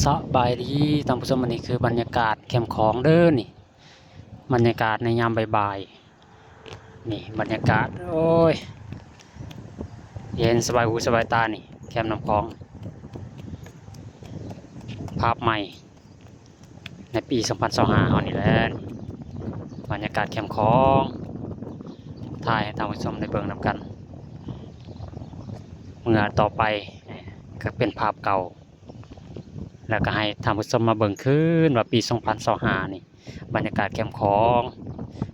ສະບາຍດີທ່ານຜູ້ຊົມ, ອັນນີ້ຄືບັນຍາກາດແຄມຂອງເດີນີ້, ບັນຍາກາດໃນຍາມບ່າຍໆ ນີ້ບັນຍາກາດ ໂອ້ຍ ເຢັນສະບາຍຫູສະບາຍຕານີ້ ແຄມນ້ຳຂອງ ພາບໃໝ່ ໃນປີສອງພັນຊາວຫ້າເຮົານີ້ແຫຼະ, ບັນຍາກາດແຄມຂອງ ຖ່າຍໃຫ້ທ່ານຜູ້ຊົມໄດ້ເບິ່ງນຳກັນ. ເມື່ອຕໍ່ໄປກໍເປັນພາບເກົ່າ ແລ້ວກໍໃຫ້ທ່ານຜູ້ຊົມມາເບິ່ງຄືນວ່າປີສອງພັນຊາວຫ້ານີ້ ບັນຍາກາດແຄມຂອງ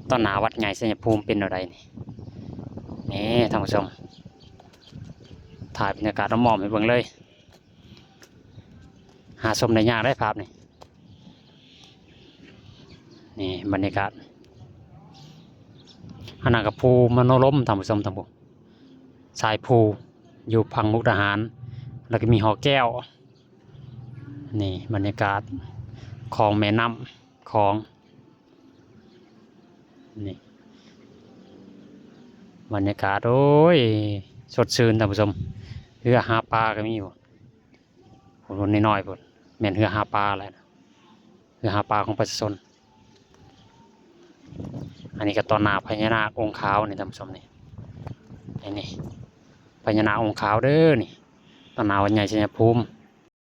ຕອນໜ້າວັດໃຫຍ່ໄຊຍະພູມເປັນແນວໃດນີ້. ນີ້ທ່ານຜູ້ຊົມ ຖ່າຍບັນຍາກາດອ້ອມໆໃຫ້ເບິ່ງເລີຍ. ຫາຊົມໄດ້ຍາກໄດ໋ພາບນີ້. ນີ້ບັນຍາກາດ ອັນນັ້ນກໍພູມະໂນລົມທ່ານຜູ້ຊົມ, ທາງພູ ຊາຍພູ ຢູ່ຝັ່ງມຸກດາຫານ, ແລ້ວກໍມີຫໍແກ້ວ. ນີ້ບັນຍາກາດຂອງແມ່ນ້ຳຂອງ. ນີ້ບັນຍາກາດ ໂອ້ຍ ສົດຊື່ນທ່ານຜູ້ຊົມ, ເຮືອຫາປາກໍມີຢູ່. ພຸ້ນ ໜ້ອຍໆ ພຸ້ນ ແມ່ນເຮືອຫາປາແຫຼະ, ເຮືອຫາປາຂອງປະຊາຊົນ. ອັນນີ້ກໍຕໍ່ໜ້າພະຍານາກອົງຂາວນີ້ທ່ານຜູ້ຊົມນີ້, ນີ້ ນີ້ພະຍານາກອົງຂາວເດີນີ້, ຕໍ່ໜ້າວັດໃຫຍ່ໄຊຍະພູມ.